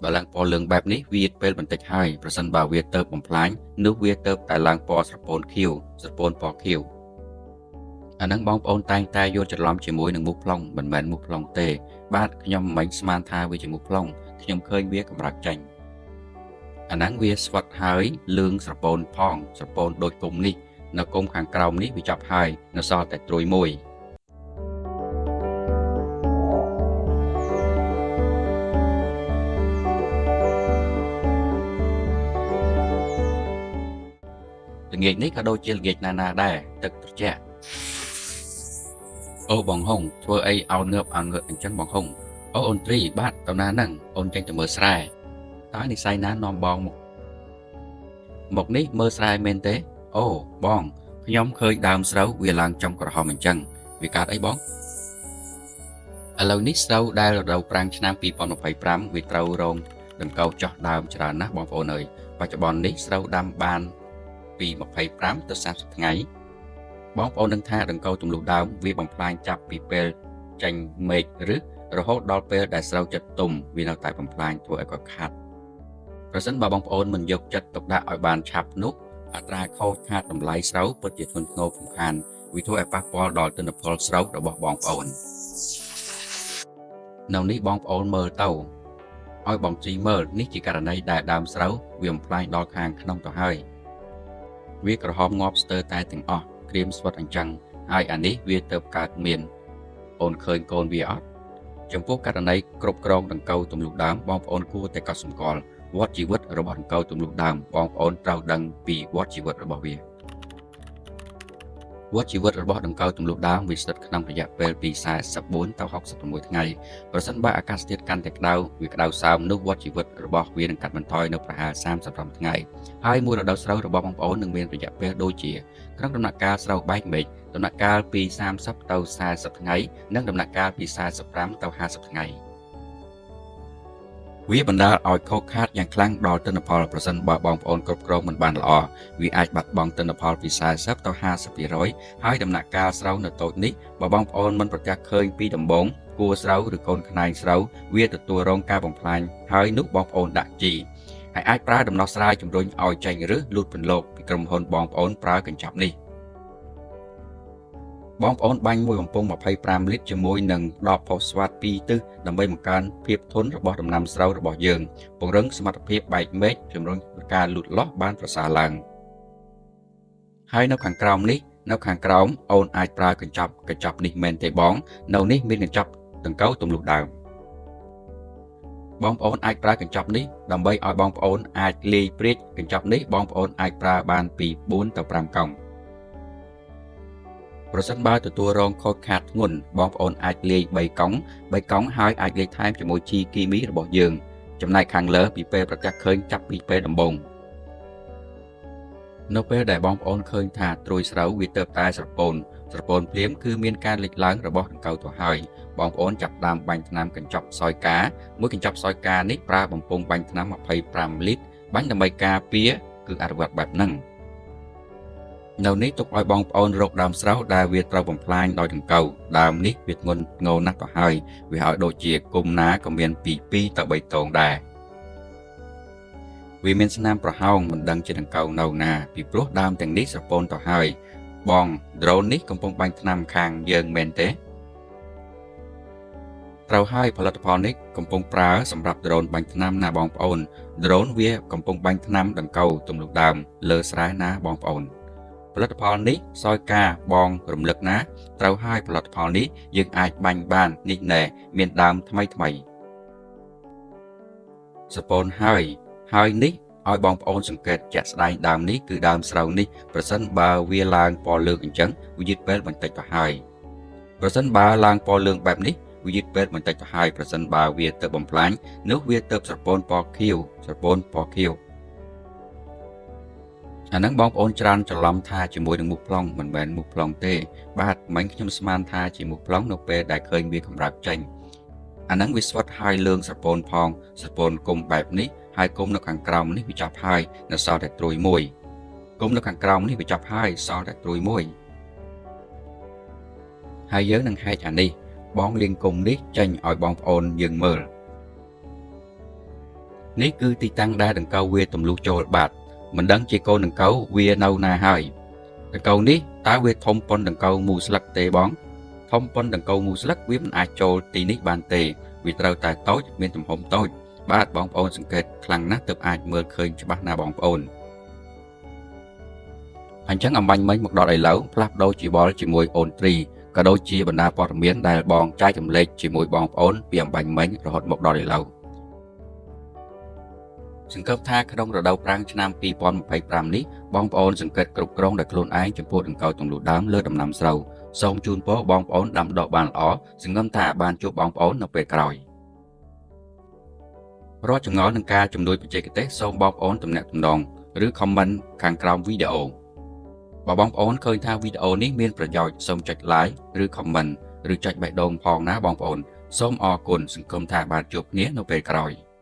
បើឡើងពណ៌លឿងបែបនេះវាពេលបន្តិចហើយប្រសិនបើវាទៅបំផ្លាញនោះវាទៅតែឡើងពណ៌ស្រពោនខៀវស្រពោនពណ៌ខៀវអានឹងបងប្អូនតែងតែយល់ច្រឡំជាមួយនឹងមូសប្លុងមិនមែនមូសប្លុងទេបាទខ្ញុំមិនស្មានថាវាជាមូសប្លុងខ្ញុំឃើញវាកម្រើកចេញអានឹងវាស្វិតហើយលឿងស្រពោនផងស្រពោនដូចគុំនេះនៅគុំខាងក្រោមនេះវាចាប់ហើយនៅសល់តែត្រួយមួយល្ងាចនេះក៏ដូចជាល្ងាចណាណាដែរទឹកត្រជាក់អូបងហុងធ្វើអីអោនងើបអោនងើបអញ្ចឹងបងហុងអូអូនទ្រីបាទតណាហ្នឹងអូនចេញទៅមើលស្រែតើនិស័យណានាំបងមកនេះមើលស្រែមែនទេអូបងខ្ញុំឃើញដើមស្រូវវាឡើងចំក្រហមអញ្ចឹងវាកើតអីបងឥឡូវនេះស្រូវដែលរដូវប្រាំងឆ្នាំ2025វាត្រូវរងដង្កូវចោះដើមច្រើនណាស់បងប្អូនអើយបច្ចុប្បន្ននេះស្រូវដាំបានពី25ទៅ30ថ្ងៃបងប្អូននឹងថាដង្កូវទម្លុះដើមវាបំផ្លាញចាប់ពីពេលចេញមេឃឬរហូតដល់ពេលដែលស្រូវចិត្តទុំវានៅតែបំផ្លាញធ្វើឲ្យគាត់ខាត់ប្រសិនបើបងប្អូនមិនយកចិត្តទុកដាក់ឲ្យបានឆាប់នោះអត្រាខូចខាតតម្លៃស្រូវពិតជាធ្ងន់ធ្ងរសំខាន់វាធ្វើឲ្យប៉ះពាល់ដល់ទិន្នផលស្រូវរបស់បងប្អូននៅនេះបងប្អូនមើលទៅឲ្យបងជីមើលនេះជាករណីដែលដើមស្រូវវាបំផ្លាញដល់ខាងក្នុងទៅហើយវាក្រហមងាប់ស្ទើរតែទាំងអស់ក្រៀមស្វិតអញ្ចឹងហើយអានេះវាទៅកើតមានអូនឃើញកូនវាអត់ចំពោះករណីគ្រប់គ្រងដង្កូវទម្លុះដើមបងប្អូនគួរតែកត់សម្គាល់វដ្តជីវិតរបស់ដង្កូវទម្លុះដើមបងប្អូនត្រូវដឹងពីវដ្តជីវិតរបស់វាវដ្តជីវិតរបស់ដង្កូវទម្លុះដើមវាស្ថិតក្នុងរយៈពេលពី44ទៅ66ថ្ងៃប្រសិនបើអាកាសធាតុកាន់តែក្តៅវាក្តៅសើមនោះវដ្តជីវិតរបស់វានឹងកាត់បន្ថយនៅប្រហែល35ថ្ងៃហើយមួយរដូវស្រូវរបស់បងប្អូននឹងមានរយៈពេលដូចជាក្នុងដំណាក់កាលស្រូវបែកមេឃដំណាក់កាលពី30ទៅ40ថ្ងៃនិងដំណាក់កាលពី45ទៅ50ថ្ងៃវាបណ្ដាលឲ្យខូចខាតយ៉ាងខ្លាំងដល់ទិន្នផលប្រសិនបើបងប្អូនគ្រប់គ្រងមិនបានល្អវាអាចបាត់បង់ទិន្នផលពី40ទៅ 50% ហើយដំណាក់កាលស្រូវនៅតូចនេះបើបងប្អូនមិនប្រទះឃើញពីដំបូងគួរស្រូវឬកូនខ្នែងស្រូវវាទទួលរងការបំផ្លាញហើយនោះបងប្អូនដាក់ជីហើយអាចប្រើដំណោះស្រាយជំរុញឲ្យចេញឬលូតពន្លកពីក្រុមហ៊ុនបងប្អូនប្រើកញ្ចប់នេះបងប្អូនបាញ់មួយបំពង់25លីត្រជាមួយនឹង10ផូស្វាត2ទិសដើម្បីបង្កើនភាពធន់របស់ដំណាំស្រូវរបស់យើងពង្រឹងសមត្ថភាពបែកមេឃជំរុញការលូតលាស់បានប្រសើរឡើងហើយនៅខាងក្រោមនេះនៅខាងក្រោមអូនអាចប្រើកញ្ចប់នេះមែនទេបងនៅនេះមានកញ្ចប់ដង្កូវទម្លុះដើមបងប្អូនអាចប្រើកញ្ចប់នេះដើម្បីឲ្យបងប្អូនអាចលាយព្រាចកញ្ចប់នេះបងប្អូនអាចប្រើបានពី4ទៅ5កង់ប្រសិនបើទទួលរងខូចខាតធ្ងន់បងប្អូនអាចលាយ3កង់3កង់ហើយអាចលាយថែមជាមួយជីគីមីរបស់យើងចំណែកខាងលើពីពេលប្រកាសឃើញចាប់ពីពេលដំបូងនៅពេលដែលបងប្អូនឃើញថាត្រួយស្រូវវាទៅតែស្រពោនភ្លាមគឺមានការលេចឡើងរបស់ដង្កូវទៅហើយបងប្អូនចាប់ដើមបាញ់ថ្នាំកញ្ចប់សយកាមួយកញ្ចប់សយកានេះប្រើបំពង់បាញ់ថ្នាំ25លីត្របាញ់ដើម្បីការពារគឺអនុវត្តបែបហ្នឹងនៅនេះទុកឲ្យបងប្អូនរកដើមស្រូវដែលវាត្រូវបំផ្លាញដោយដង្កូវដើមនេះវាធ្ងន់ធ្ងរណាស់ទៅហើយវាឲ្យដូចជាគុំណាក៏មានពី2ទៅ3តងដែរវាមានស្នាមប្រហោងមិនដឹងជាដង្កូវនៅណាពីព្រោះដើមទាំងនេះស្រពោនទៅហើយបងដ្រូននេះកំពុងបាញ់ថ្នាំខាងយើងមែនទេត្រូវហើយផលិតផលនេះកំពុងប្រើសម្រាប់ដ្រូនបាញ់ថ្នាំណាបងប្អូនដ្រូនវាកំពុងបាញ់ថ្នាំដង្កូវទម្លុះដើមលើស្រែណាបងប្អូនផលិតផលនេះសយការបងរំលឹកណាត្រូវហើយផលិតផលនេះយើងអាចបាញ់បាននេះណែមានដើមថ្មីថ្មីសពូនហើយនេះឲ្យបងប្អូនសង្កេតជាក់ស្ដែងដើមនេះគឺដើមស្រូវនេះប្រសិនបើវាឡើងពណ៌លឿងអញ្ចឹងវាយឺតពេលបន្តិចទៅហើយប្រសិនបើឡើងពណ៌លឿងបែបនេះវាយឺតពេលបន្តិចទៅហើយប្រសិនបើវាទៅបំផ្លាញនោះវាទៅស្រពោនពណ៌ខៀវស្រពោនពណ៌ខៀវអានឹងបងប្អូនច្រើនច្រឡំថាជាមួយនឹងមូសប្លុងមិនមែនមូសប្លុងទេបាទមិញខ្ញុំស្មានថាជាមូសប្លុងនៅពេលដែលឃើញវាកម្រើកចេញអានឹងវាស្វិតហើយលឿងស្រពោនផងស្រពោនគុំបែបនេះហើយគុំនៅខាងក្រោមនេះវាចាប់ហើយនៅសល់តែត្រួយមួយគុំនៅខាងក្រោមនេះវាចាប់ហើយសល់តែត្រួយមួយហើយយើងនឹងហែកអានេះបងលាងគុំនេះចេញឲ្យបងប្អូនយើងមើល នេះគឺទីតាំងដែលដង្កូវវាទម្លុះចូលបាទមិនដឹងជាកូនដង្កូវវានៅណាហើយដង្កូវនេះតើវាធំប៉ុនដង្កូវមូស្លឹកទេបងធំប៉ុនដង្កូវមូស្លឹកវាមិនអាចចូលទីនេះបានទេវាត្រូវតែតូចមានទំហំតូចបាទបងប្អូនសង្កេតខ្លាំងណាស់ទើបអាចមើលឃើញច្បាស់ណាបងប្អូនអញ្ចឹងអំបញ្ញមិញមកដល់ឥឡូវផ្លាស់ប្ដូរជីវល់ជាមួយអូនទ្រីក៏ដូចជាបណ្ដាព័ត៌មានដែលបងចែករំលែកជាមួយបងប្អូនពីអំបញ្ញមិញរហូតមកដល់ឥឡូវសង្ឃឹមថាក្នុងរដូវប្រាំងឆ្នាំ2025នេះបងប្អូនសង្កេតគ្រប់គ្រងដោយខ្លួនឯងចំពោះដង្កូវទម្លុះដើមលើដំណាំស្រូវសូមជូនពរបងប្អូនដាំដុះបានល្អសង្ឃឹមថាបានជួបបងប្អូននៅពេលក្រោយរាល់ចម្ងល់នឹងការជំនួយបច្ចេកទេសសូមបងប្អូនទំនាក់ទំនងឬ comment ខាងក្រោមវីដេអូបើបងប្អូនឃើញថាវីដេអូនេះមានប្រយោជន៍សូមចុច like ឬ comment ឬចុចបេះដូងផងណាបងប្អូនសូមអរគុណសង្ឃឹមថាបានជួបគ្នានៅពេលក្រោយ។